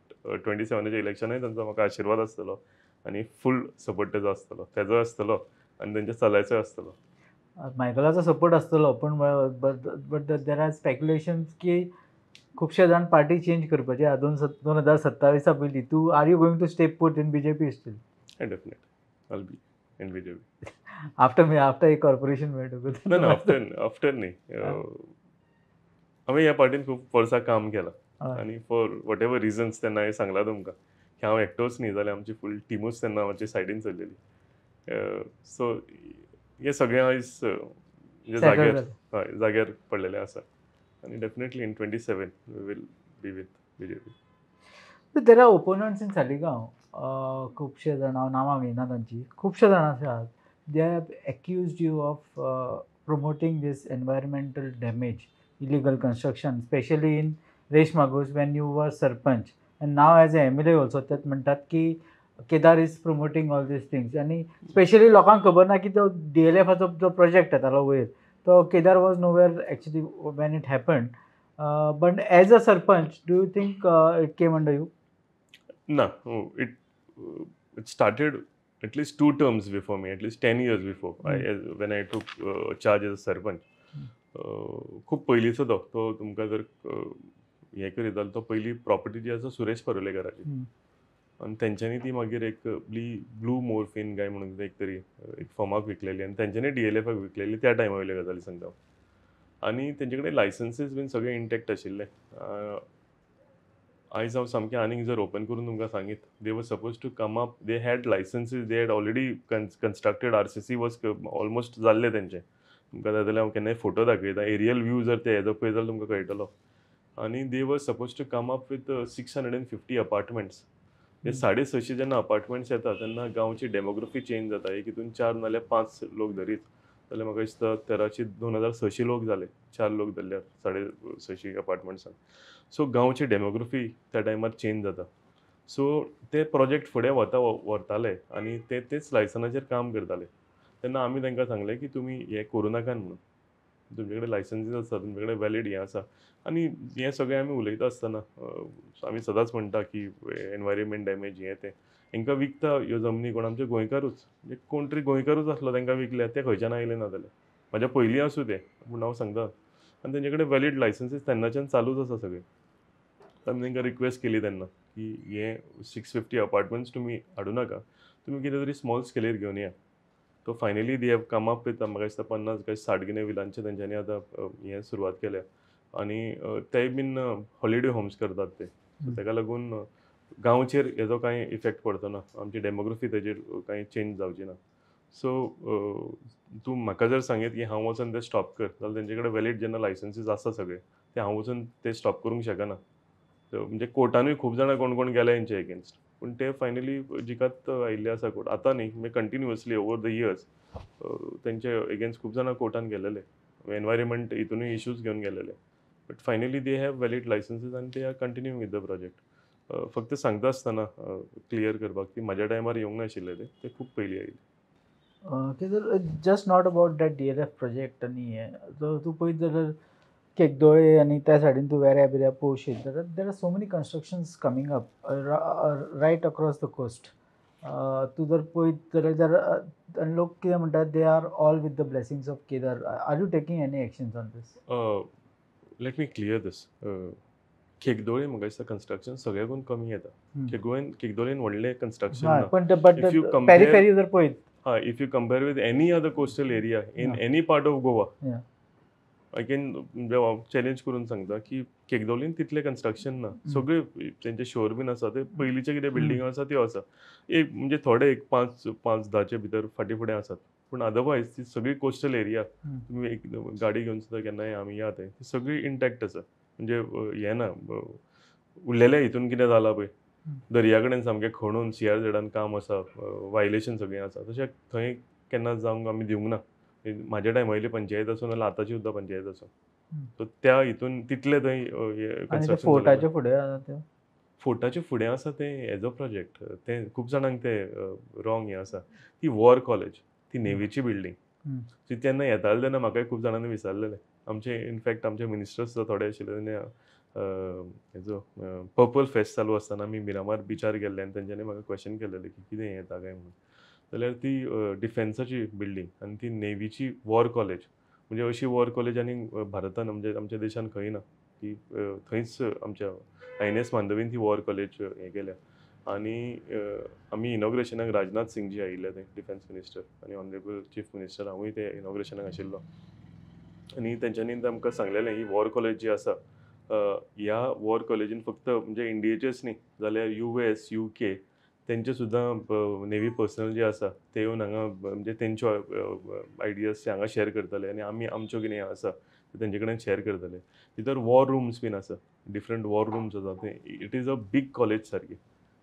27 इलेक्शनाय तांचो म्हाका आशिर्वाद आसतलो आनी फूल सपोर्ट तेजो आसतलो, तेजो आसतलो आनी तेंच्या चल्याचोय आसतलो. मायकलाचो सपोर्ट आसतलो, पूण बट there are speculations की खुबशे जाण पार्टी चेंज करपाचे 2027 पयलीं. तूं are you going to stay put in BJP still? Definitely I will be in BJP after me, after एक कॉर्पोरेशन मेळटकूच. ना ना, आफ्टर न्ही. हांवें ह्या पार्टीन खूब वर्सां काम केलां आनी फॉर what ever reasons तेन्ना हांवें सांगलां तुमकां की हांव एकटोच न्ही जाल्यार आमची फूल टिमूच तेन्ना आमच्या सायडीन चल्लेली. सो हें सगळें आयज म्हणजे जाग्यार, हय, जाग्यार पडलेलें आसा आनी definitely in 27 we will be with BJP. There are opponents in Saligao, खुबशे जाण, हांव नांवां घेयना तांची, खुबशे जाण आसात, they have accused you of promoting this environmental damage, illegal construction, specially in Reis Magos when you were sarpanch and now as a MLA also. ते म्हणटात की Kedar is promoting all these things आनी स्पेशली लोकांक खबर ना की तो DLFाचो जो प्रोजेक्ट येतालो वयर, तो Kedar was nowhere actually when it happened. But as a sarpanch do you think it came under you? ना, it started at least 2 terms before me, at least 10 years before when I took charge as a sarpanch. खूब पयलींचो तो तुमकां जर हें करीत जाल्यार तो पयली प्रॉपर्टी जी आसा सुरेश परुलेकराची आनी तेंच्यांनी ती मागीर एक ब्लू मोर्फिन काय म्हणून एक तरी एक फर्माक विकलेली आनी तेंच्यांनी DLFाक विकलेली त्या टायमा वयल्यो गजाली सांगता. आनी तेंचे कडेन लायसन्सीस बीन सगळे इंटॅक्ट आशिल्ले. आयज हांव सामकें आनीक जर ओपन करून तुमकां सांगीत, they were suppose to come up, they had licences, they had already constructed, RCC was almost जाल्लें तेंचें. तुमकां जाय जाल्यार हांव केन्नाय फोटो दाखयता, एरियल व्यू जर ते हेजो पळयत जाल्यार तुमकां कळटलो. आनी they were suppose to come up with 650 apartments. ते 650 जेन्ना अपार्टमेंट्स येता तेन्ना गांवची डेमोग्राफी चेंज जाता. एक हितून 4 नाल्यार 5 लोक धरीत जाल्यार म्हाका दिसता 1300 2600 लोक जाले, 4 लोक धरल्यार 650 अपार्टमेंट्सान. सो गांवची डेमोग्राफी त्या टायमार चेंज जाता. सो ते प्रोजेक्ट फुडें वता व्हरताले आनी ते तेच लायसनाचेर काम करताले. तेन्ना आमी तांकां सांगलें की तुमी हें करूं नाकात म्हणून, तुमचे कडेन लायसन्सीस आसा, तुमचे कडेन वॅलीड हें आसा. आनी हें सगळें आमी उलयता आसतना आमी सदांच म्हणटा की एनवायरमेंट डॅमेज हें तें, हेंकां विकता ह्यो जमनी कोण आमचे गोंयकारूच, म्हणजे कोण तरी गोंयकारूच आसलो तांकां विकल्या, ते खंयच्यान आयले ना जाल्यार म्हाज्या पयलीं आसूं तें, पूण हांव सांगता. आनी तेंचे कडेन वॅलीड लायसन्सीस तेन्नाच्यान चालूच आसा सगळें. आमी तांकां रिक्वेस्ट केली तेन्ना की हे 650 अपार्टमेंट्स तुमी हाडूं नाका, तुमी कितें तरी स्मॉल स्केलीर घेवन या. So finally they have come up with म्हाका दिसता 50 काय 60 कितें विलांचे तेंच्यांनी आतां हें सुरवात केल्या. आनी तेय बीन हॉलिडे होम्स करतात ते, ताका लागून गांवचेर हेजो कांय इफेक्ट पडचो ना, आमची डेमोग्राफी तेजेर कांय चेंज जावची ना. सो तूं म्हाका जर सांगीत की हांव वचून तें स्टॉप कर जाल्यार तेंचे कडेन वॅलीड जेन्ना लायसन्सीस आसा सगळे ते हांव वचून ते स्टॉप करूंक शकना. म्हणजे कोर्टानूय खूब जाणां कोण कोण गेले हेंचे एगेन्स्ट, पूण ते फायनली जिकात आयिल्ले आसा कोर्ट. आतां न्ही, म्हणजे कंटिन्युअसली ओवर the years तेंचे एगेन्स्ट खूब जाणां कोर्टान गेलेले, एनवायरमेंट हितूनय इश्यूज घेवन गेलेले, but finally they have valid licenses आनी they are continuing with the project. फक्त सांगता आसतना क्लियर करपाक की म्हाज्या टायमार येवंक नाशिल्ले ते, ते खूब पयलीं आयिल्ले. Okay, just not about that DLF project आनी हें तूं पळयत जाल्यार केकदोळे आनी त्या सायडीन तूं वेऱ्या बिऱ्या पळोवशीत जाल्यार there are so many constructions coming up right across the coast. तूं जर पळयत जाल्यार आनी लोक कितें म्हणटात, they are all with the blessings of Kedar. Are you taking any actions on this? Let me clear this. Kekdoli म्हाका दिसता कन्स्ट्रक्शन सगळ्याकून कमी येता. केकदोळेन व्हडलें कन्स्ट्रक्शन ना, पण पेरिफेरी जर पळयत, हय, if you compare with any other coastal area in any part of Goa, I can challenge करून सांगता की केकदोलीन तितलें कन्स्ट्रक्शन ना. सगळे तेंचे शोर बीन आसा ते पयलींचे कितें बिल्डिंग आसा त्यो आसा, एक म्हणजे थोडे एक 5-10 भितर फाटीं फुडें आसात, पूण अदरवायज ती सगळी कोस्टल एरिया तुमी एक गाडी घेवन सुद्दां केन्नाय आमी या थंय, ती सगळी इंटॅक्ट आसा. म्हणजे हें ना उरलेल्या हितून कितें जालां पळय, दर्या कडेन सामकें खणून CRZान काम आसा, वायलेशन सगळें आसा, तशें थंय केन्ना जावंक आमी दिवंक ना. म्हाज्या टायमा वयली पंचायत आसूं नाल्यार आतांची सुद्दां पंचायत आसूं, सो त्या हितून तितलें थंय कन्स्ट्रक्शन. फुडें फोर्टाचे फुडें आसा तें एज अ प्रोजेक्ट, तें खूब जाणांक तें रॉंग हें आसा. ती वॉर कॉलेज, ती नेवीची बिल्डींग, ती तेन्ना येताले तेन्ना म्हाकाय खूब जाणांनी विचारलेलें. आमचे इनफॅक्ट आमचे मिनिस्टर्स सुद्दां थोडे आशिल्ले तेन्ना हेजो पर्पल फेस्ट चालू आसतना आमी मिरामार बिचार गेल्ले आनी तेंच्यांनी म्हाका क्वेश्चन केलेलें की कितें येता काय म्हणून. जाल्यार ती डिफेन्साची बिल्डींग आनी ती नेवीची वॉर कॉलेज, म्हणजे अशी वॉर कॉलेज आनी भारतान म्हणजे आमच्या देशान खंय ना, ती थंयच आमच्या INS मांडवीन ती वॉर कॉलेज हें केल्या. आनी आमी इनॉग्रेशनाक राजनाथ सिंग जी आयिल्ले ते डिफेन्स मिनिस्टर आनी ऑनरेबल चीफ मिनिस्टर, हांवूय ते इनॉग्रेशनाक आशिल्लो. आनी तेंच्यांनी आमकां सांगलेलें ही वॉर कॉलेज जी आसा, ह्या वॉर कॉलेजीन फक्त म्हणजे इंडियेचेच न्ही जाल्यार US, UK तेंचे सुद्दां नेवी पर्सनल जे आसा ते येवन हांगा म्हणजे तेंच्यो आयडियाज ते हांगा शेअर करतले आनी आमी आमच्यो कितें आसा ते तेंचे कडेन शेअर करतले. भितर वॉर रुम्स बीन आसा, डिफरंट वॉर रुम्स आसा थंय. It is a big college सारकी,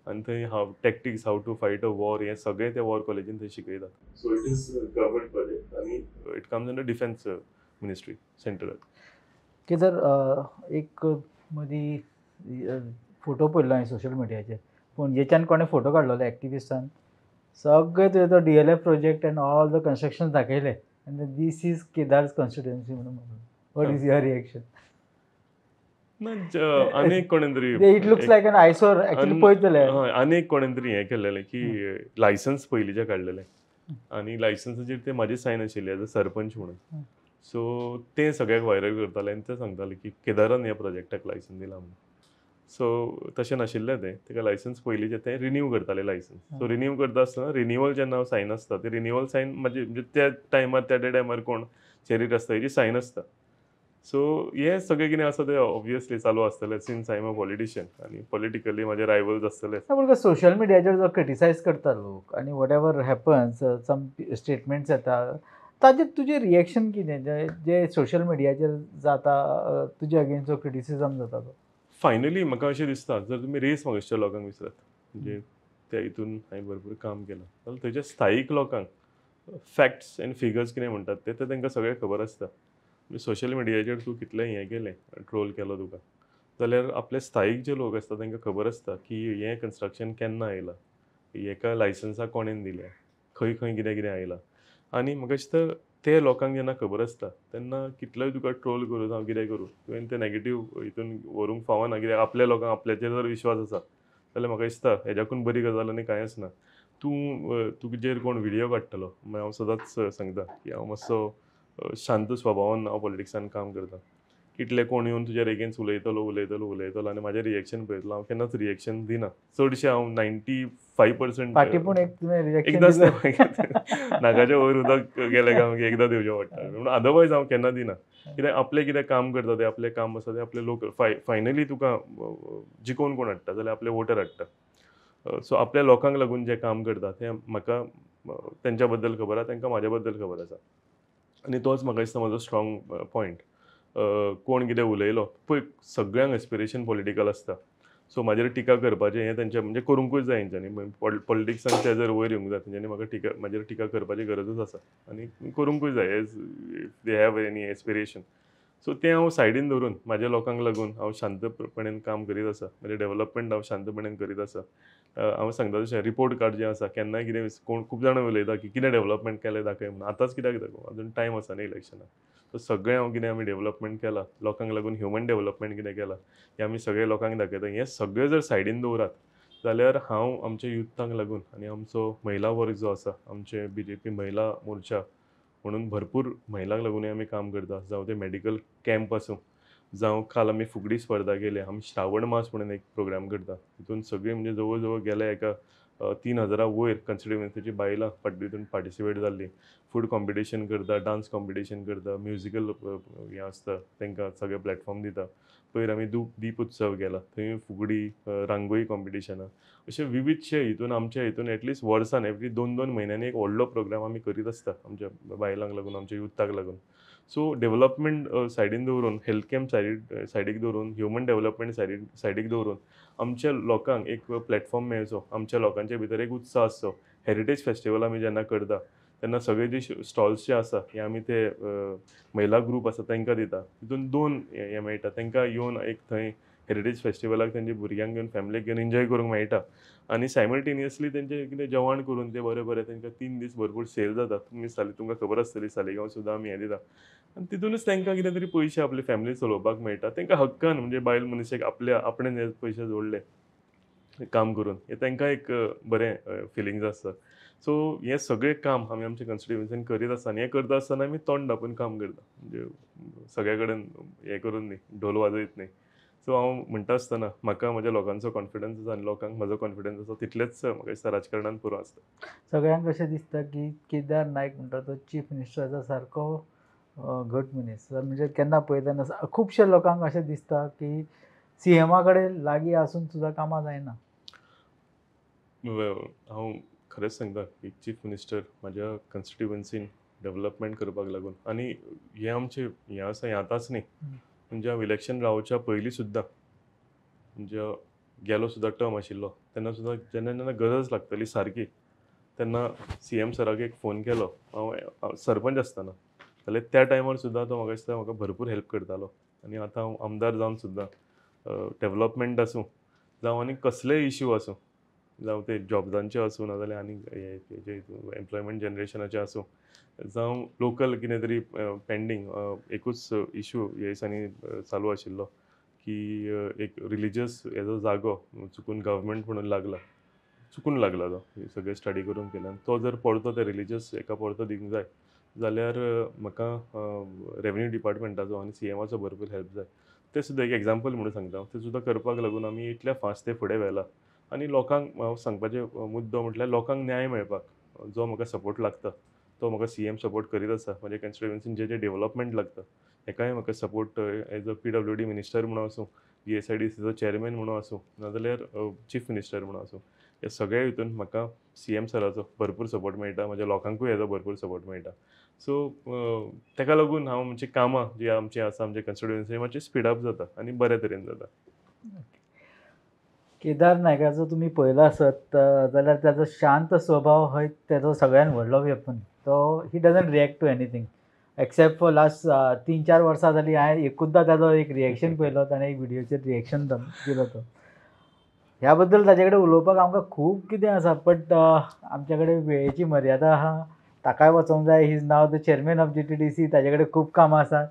आनी थंय how tactics, how to fight a war हें सगळें त्या वॉर कॉलेजीन थंय शिकयतात. So it is government project आनी it comes under defence ministry central. Kedar, एक मदीं फोटो पळयलो हांवें सोशल मिडियाचेर, पणजेच्यान कोणें फोटो काडलेलो एक्टिविस्टान, सगळे तुवें तो DLF project and all the construction दाखयले आनी this is Kedar's constituency म्हणून. What is your reaction? ना, आनी कोणें तरी it looks like an eyesore actually पळयत जाल्यार. आनी एक कोणें तरी हें केल्लेलें की लायसन्स पयलींचें काडलेलें आनी लायसन्साचेर ते म्हाजे सायन आशिल्ले एज अ सरपंच म्हणून. सो तें सगळ्याक व्हायरल करताले आनी ते सांगताले की केदारान ह्या प्रोजेक्टाक लायसन्स दिलां म्हणून. सो तशें नाशिल्लें तें, तेका लायसन्स पयलींचें तें रिन्यू करताले लायसन्स. सो रिन्यू करता आसतना रिन्युअल जेन्ना सायन आसता ते रिन्युअल सायन म्हणजे त्या टायमार त्या टायमार कोण चेरीर आसता हेजी सायन आसता. सो हें सगळें कितें आसा तें ऑब्वियसली चालू आसतलें since I am a politician आनी पॉलिटिकली म्हाजे रायवल्स आसतले. पूण सोशल मिडियाचेर जो क्रिटिसायज करता लोक आनी what ever happens some statements येता, ताजेर तुजें रिएक्शन कितें जे सोशल मिडियाचेर जाता तुजे अगेन्स्ट जो क्रिटिसिजम जाता तो? फायनली म्हाका अशें दिसता जर तुमी रेस मागसच्या लोकांक विचारत म्हणजे त्या हितून हांवें भरपूर काम केलां जाल्यार थंयच्या स्थायीक लोकांक फॅक्ट्स एंड फिगर्स कितें म्हणटात ते तर तांकां सगळें खबर आसता. म्हणजे सोशल मिडियाचेर तूं कितलें हें केलें, ट्रोल केलो तुका, जाल्यार आपले स्थायीक जे लोक आसता तांकां खबर आसता की हें कन्स्ट्रक्शन केन्ना आयलां, हेका लायसन्सां कोणेन दिल्या, खंय खंय कितें कितें आयलां. आनी म्हाका दिसता ते लोकांक जेन्ना खबर आसता तेन्ना कितलोय तुका ट्रोल करूं जावं कितें करूं, तुवें तें नॅगेटीव हितून व्हरूंक फावना. कित्याक आपल्या लोकांक आपल्याचेर जर विश्वास आसा जाल्यार म्हाका दिसता हेज्याकून बरी गजाल आनी कांयच ना. तूं तुजेर कोण व्हिडियो काडटलो, मागीर हांव सदांच सांगता की हांव मातसो शांत स्वभावान हांव पॉलिटिक्सान काम करता. कितले कोण येवन तुजेर एगेन्स्ट उलयतलो उलयतलो उलयतलो आनी म्हाजें रिएक्शन पळयतलो, हांव केन्नाच रिएक्शन दिना. चडशें हांव 95% फाटीं पूण एक तुवें रिएक्शन एकदांच नाकाच्या वयर उदक गेलें काय मागीर एकदां दिवचें पडटा, पूण अदरवायज हांव केन्ना दिना. कित्याक आपलें कितें काम करता तें आपलें काम आसा तें आपलें लोकल फायनली तुका जिखोवन कोण हाडटा जाल्यार आपले वोटर हाडटा. सो आपल्या लोकांक लागून जें काम करता तें म्हाका तेंच्या बद्दल खबर आसा, तांकां म्हाज्या बद्दल खबर आसा. आनी तोच म्हाका दिसता म्हजो स्ट्रॉंग पॉयंट. कोण कितें उलयलो पळय, सगळ्यांक एस्पिरेशन पॉलिटिकल आसता, सो म्हाजेर टिका करपाचें हें तेंच्या म्हणजे करूंकूच जाय तेंच्यांनी. पॉलिटिक्सान ते जर वयर येवंक जाय तेंच्यांनी म्हाका टिका म्हाजेर टिका करपाची गरजूच आसा आनी करूंकूय जाय, as if they have any aspiration. So तें हांव सायडीन धरून म्हाज्या लोकांक लागून हांव शांतपणेन काम करीत आसा, म्हजें डेवलपमेंट हांव शांतपणेन करीत आसा. हांव सांगता तशें रिपोर्ट कार्ड जें आसा केन्नाय कितें कोण खूब जाणां उलयता की कितें डेवलपमेंट केलें दाखय म्हणून, आतांच कित्याक दाखोवं, अजून टायम आसा न्ही इलेक्शनाक. सो सगळें हांव कितें आमी डेवलपमेंट केलां लोकांक लागून, ह्युमन डेवलपमेंट कितें केलां हें आमी सगळें लोकांक दाखयता. हें सगळें जर सायडीन दवरात जाल्यार हांव आमच्या युथांक लागून आनी आमचो महिला वर्ग जो आसा, आमचे BJP महिला मोर्चा म्हणून भरपूर महिलांक लागूनय आमी काम करता. जावं ते मेडिकल कॅम्प आसूं, जावं काल आमी फुगडी स्पर्धा केली, आमी श्रावण मास म्हणून एक प्रोग्राम करता, तितून सगळीं म्हणजे जवळ जवळ गेल्या एका 3000 वयर कन्स्टिट्युएन्सीची बायलां तितून पार्टिसिपेट जाल्लीं. फूड कॉम्पिटिशन करता, डांस कॉम्पिटिशन करता, म्युजिकल हें आसता, तांकां सगळे प्लॅटफॉर्म दिता. पयर आमी दीप उत्सव केला, थंय फुगडी रांगोळी कॉम्पिटिशनां, अशे विविधशे हितून आमच्या हितून एटलिस्ट वर्सान एवरी 2-2 म्हयन्यांनी एक व्हडलो प्रोग्राम आमी करीत आसता आमच्या बायलांक लागून, आमच्या युथाक लागून. सो डेवलपमेंट सायडीन दवरून, हेल्थ कॅम्प सायडीक दवरून, ह्युमन डेवलपमेंट सायडीक दवरून आमच्या लोकांक एक प्लॅटफॉर्म मेळचो, आमच्या लोकांच्या भितर एक उत्साह आसचो. हेरिटेज फेस्टिवल आमी जेन्ना करता तेन्ना सगळे जे स्टॉल्स जे आसा हे आमी ते महिला ग्रूप आसा तांकां दिता. तितून 2 हें मेळटा तांकां, येवन एक थंय हेरिटेज फेस्टिवलाक तेंच्या भुरग्यांक घेवन फॅमिलीक घेवन एन्जॉय करूंक मेळटा आनी सायमल्टेनियसली तेंचें कितें जेवण करून तें बरें बरें तांकां 3 दीस भरपूर सेल जाता. तुमी तुमकां खबर आसतली सालिगांव सुद्दां आमी हें दिता आनी तितूनच तांकां कितें तरी पयशे आपले फॅमिली चलोवपाक मेळटा. तांकां हक्कान म्हणजे बायल मनशेक आपल्या आपणें जे पयशे जोडले काम करून हें तांकां एक बरें फिलिंग्स आसता. सो हें सगळें काम आमी आमच्या कन्स्टिट्युएन्सीन करीत आसता आनी हें करता आसतना आमी तोंड धांपून काम करता, म्हणजे सगळ्या कडेन हें करून न्ही, ढोल वाजयत न्ही. सो हांव म्हणटा आसतना म्हाका म्हज्या लोकांचो कॉन्फिडन्स आसा आनी लोकांक म्हजो कॉन्फिडन्स आसा, तितलेंच म्हाका दिसता राजकारणान पुरो आसता. सगळ्यांक अशें दिसता की केदार नायक म्हणटा तो चीफ मिनिस्टराचा सारको घट मनीस, म्हणजे केन्ना पळयतना खुबश्या लोकांक अशें दिसता की सीएमा कडेन लागीं आसून सुद्दां कामां जायना. हांव खरेंच सांगता की चीफ मिनिस्टर म्हाज्या कन्स्टिट्युएन्सीन डेवलपमेंट करपाक लागून, आनी हें आमचें हें आसा हें आतांच न्ही, म्हणजे हांव इलेक्शन रावच्या पयलीं सुद्दां म्हणजे गेलो सुद्दां टर्म आशिल्लो तेन्ना सुद्दां जेन्ना जेन्ना गरज लागतली सारकी तेन्ना सीएम सराक एक फोन केलो. हांव सरपंच आसतना जाल्यार त्या टायमार सुद्दां तो म्हाका दिसता म्हाका भरपूर हेल्प करतालो. आनी आतां हांव आमदार जावन सुद्दां डेवलपमेंट आसूं जावं आनी कसलेय इश्यू आसूं, जावं ते जॉब्सांचे आसूं नाजाल्यार आनी हेजे एम्प्लॉयमेंट जनरेशनाचे आसूं, जावं लोकल कितें तरी पेंडींग एकूच इश्यू ह्या दिसांनी चालू आशिल्लो की एक रिलीजियस हेजो जागो चुकून गव्हर्मेंट म्हणून लागला, चुकून लागला तो सगळें स्टडी करून केल्यान तो जर परतो ते रिलीजियस हेका परतो दिवंक जाय जाल्यार म्हाका रेवन्यू डिपार्टमेंटाचो आनी सीएमाचो भरपूर हेल्प जाय. तें सुद्दां एक एग्जाम्पल म्हणून सांगता, तें सुद्दां करपाक लागून आमी इतल्या फास्ट तें फुडें व्हेलां. आनी लोकांक हांव सांगपाचें मुद्दो म्हटल्यार लोकांक न्याय मेळपाक जो म्हाका सपोर्ट लागता तो म्हाका सीएम सपोर्ट करीत आसा. म्हज्या कन्स्टिट्युएन्सीन जे जे डेवलपमेंट लागता हेकाय म्हाका support as a PWD minister म्हणून आसूं, GSIDCचो चेअरमॅन म्हणून आसूं, नाजाल्यार चीफ मिनिस्टर म्हणून आसूं, ह्या सगळ्या हितून म्हाका सीएम सराचो भरपूर सपोर्ट मेळटा, म्हज्या लोकांकूय हेजो भरपूर सपोर्ट मेळटा. सो तेका लागून हांव आमची कामां जी आमची आसा आमच्या कन्स्टिट्युएन्सी मातशी स्पीड अप जाता आनी बऱ्या तरेन जाता. केदार नायकाचो तुमी पळयला आसत जाल्यार ताजो शांत स्वभाव हो तेजो सगळ्यान व्हडलो वेपन. तो he doesn't react to anything. Except for last 3-4 वर्सां जालीं हांवें एकूचदां ताजो एक रिएक्शन पळयलो, ताणें एक व्हिडियोचेर रिएक्शन दिलो तो. ह्या बद्दल ताजे कडेन उलोवपाक आमकां खूब कितें आसा, बट आमच्या कडेन वेळेची मर्यादा आहा, ताकाय वचोंक जाय. He is now the chairman of GTDC, ताजे कडेन खूब कामां आसात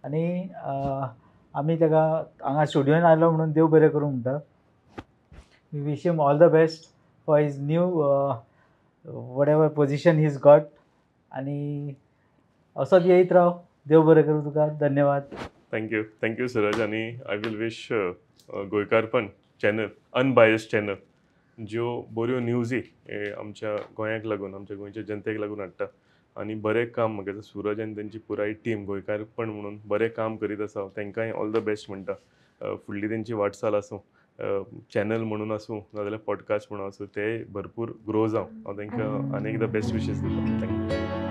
आनी आमी ताका हांगा स्टुडियोन आयलो म्हणून देव बरें करूं म्हणटा. We wish him all the best for his new whatever position he is got. आनी असोच येयत राव, देव बरें करूं तुका. धन्यवाद. Thank you, thank you Suraj. आनी I will wish Goenkarponn channel, unbiased channel, ज्यो बऱ्यो न्यूजी आमच्या गोंयाक लागून, आमच्या गोंयच्या जनतेक लागून हाडटा आनी बरें काम म्हाका सूरज आनी तेंची पुराय टीम गोंयकारपण म्हणून बरें काम करीत आसा, तांकांय ऑल the best म्हणटा. फुडली तेंची वाटचाल आसूं, चॅनल म्हणून आसूं नाजाल्यार पॉडकास्ट म्हणून आसूं, ते भरपूर ग्रो जावं. हांव तांकां आनी एकदां बेस्ट विशीस दिता. Thank you.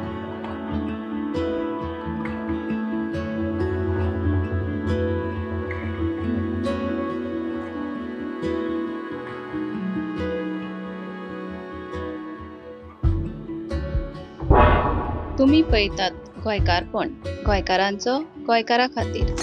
तुमी पळयतात गोंयकारपण, गोंयकारांचो गोंयकारा खातीर.